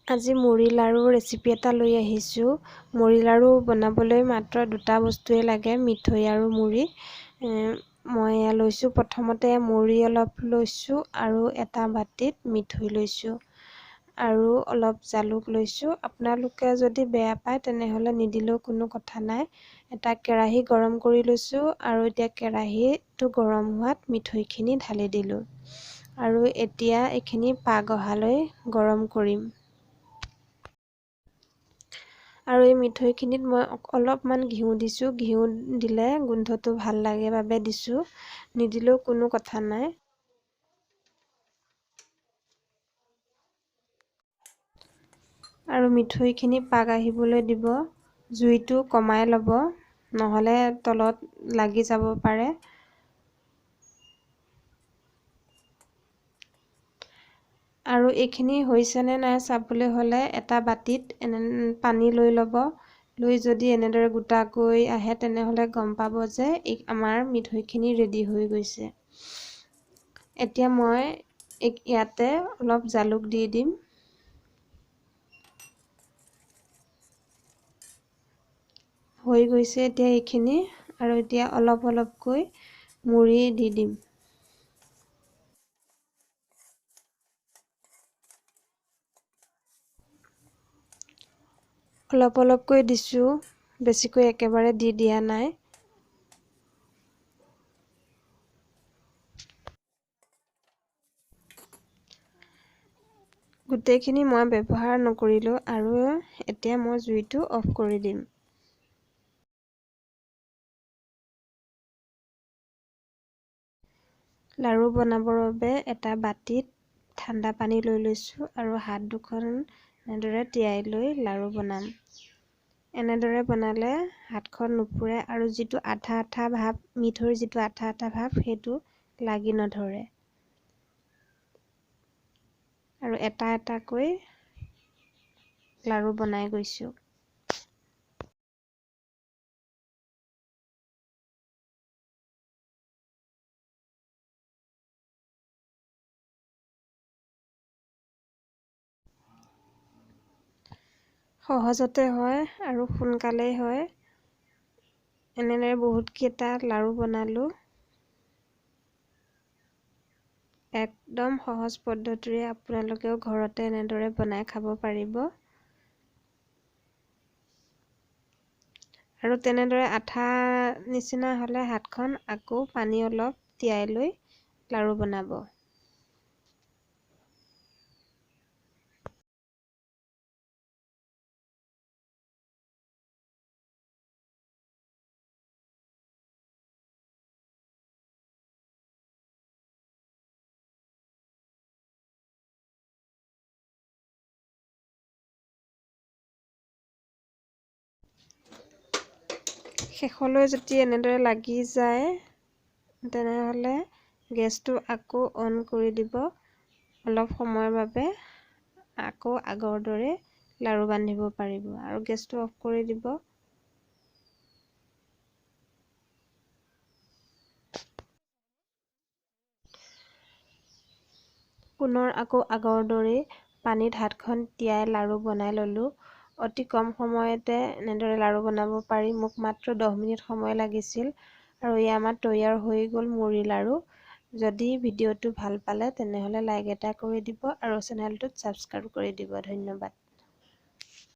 আজি মুড়ি লাড়ু ৰেচিপি এটা লৈ আহিছোঁ। মুড়ি লাড়ু বনাবলৈ মাত্ৰ দুটা বস্তুৱে লাগে, মিঠৈ আৰু মুড়ি। মই এয়া লৈছোঁ। প্ৰথমতে মুড়ি অলপ লৈছোঁ আৰু এটা বাতিত মিঠৈ লৈছোঁ আৰু অলপ জালুক লৈছোঁ। আপোনালোকে যদি বেয়া পায় তেনেহ'লে নিদিলেও কোনো কথা নাই। এটা কেৰাহী গৰম কৰি লৈছোঁ আৰু এতিয়া কেৰাহীটো গৰম হোৱাত মিঠৈখিনি ঢালি দিলোঁ আৰু এতিয়া এইখিনি পাক অহালৈ গৰম কৰিম। আৰু এই মিঠৈখিনিত মই অলপমান ঘিউ দিছোঁ। ঘিউ দিলে গোন্ধটো ভাল লাগে বাবে দিছোঁ, নিদিলেও কোনো কথা নাই। আৰু মিঠৈখিনি পাক আহিবলৈ দিব, জুইটো কমাই ল'ব, নহ'লে তলত লাগি যাব পাৰে। আৰু এইখিনি হৈছেনে নাই চাবলৈ হ'লে এটা বাতিত এনে পানী লৈ ল'ব, লৈ যদি এনেদৰে গোটাকৈ আহে তেনেহ'লে গম পাব যে আমাৰ মিঠৈখিনি ৰেডি হৈ গৈছে। এতিয়া মই ইয়াতে অলপ জালুক দি দিম। হৈ গৈছে এতিয়া এইখিনি। আৰু এতিয়া অলপ অলপকৈ মুড়ি দি দিম। অলপ অলপকৈ দিছোঁ, বেছিকৈ একেবাৰে দি দিয়া নাই। গোটেইখিনি মই ব্যৱহাৰ নকৰিলোঁ আৰু এতিয়া মই জুইটো অফ কৰি দিম। লাড়ু বনাবৰ বাবে এটা বাতিত ঠাণ্ডা পানী লৈ লৈছোঁ আৰু হাত দুখন এনেদৰে তিয়াই লৈ লাড়ু বনাম। এনেদৰে বনালে হাতখন নুপুৰে আৰু যিটো আঠা আঠা ভাৱ, মিঠৈৰ যিটো আঠা আঠা ভাৱ, সেইটো লাগি নধৰে। আৰু এটা এটাকৈ লাড়ু বনাই গৈছোঁ। সহজতে হয় আৰু সোনকালেই হয়। এনেদৰে বহুতকেইটা লাড়ু বনালোঁ। একদম সহজ পদ্ধতিৰে আপোনালোকেও ঘৰতে এনেদৰে বনাই খাব পাৰিব। আৰু তেনেদৰে আঠা নিচিনা হ'লে হাতখন আকৌ পানী অলপ তিয়াই লৈ লাড়ু বনাব। শেষলৈ যদি এনেদৰে লাগি যায় তেনেহ'লে গেছটো আকৌ অন কৰি দিব অলপ সময়ৰ বাবে, আকৌ আগৰ দৰে লাড়ু বান্ধিব পাৰিব। আৰু গেছটো অফ কৰি দিব। পুনৰ আকৌ আগৰ দৰেই পানীত হাতখন তিয়াই লাড়ু বনাই ল'লোঁ। অতি কম সময়তে এনেদৰে লাড়ু বনাব পাৰি। মোক মাত্ৰ 10 মিনিট সময় লাগিছিল আৰু এয়া আমাৰ তৈয়াৰ হৈ গ'ল মুড়ি লাড়ু। যদি ভিডিঅ'টো ভাল পালে তেনেহ'লে লাইক এটা কৰি দিব আৰু চেনেলটোত ছাবস্ক্ৰাইব কৰি দিব। ধন্যবাদ।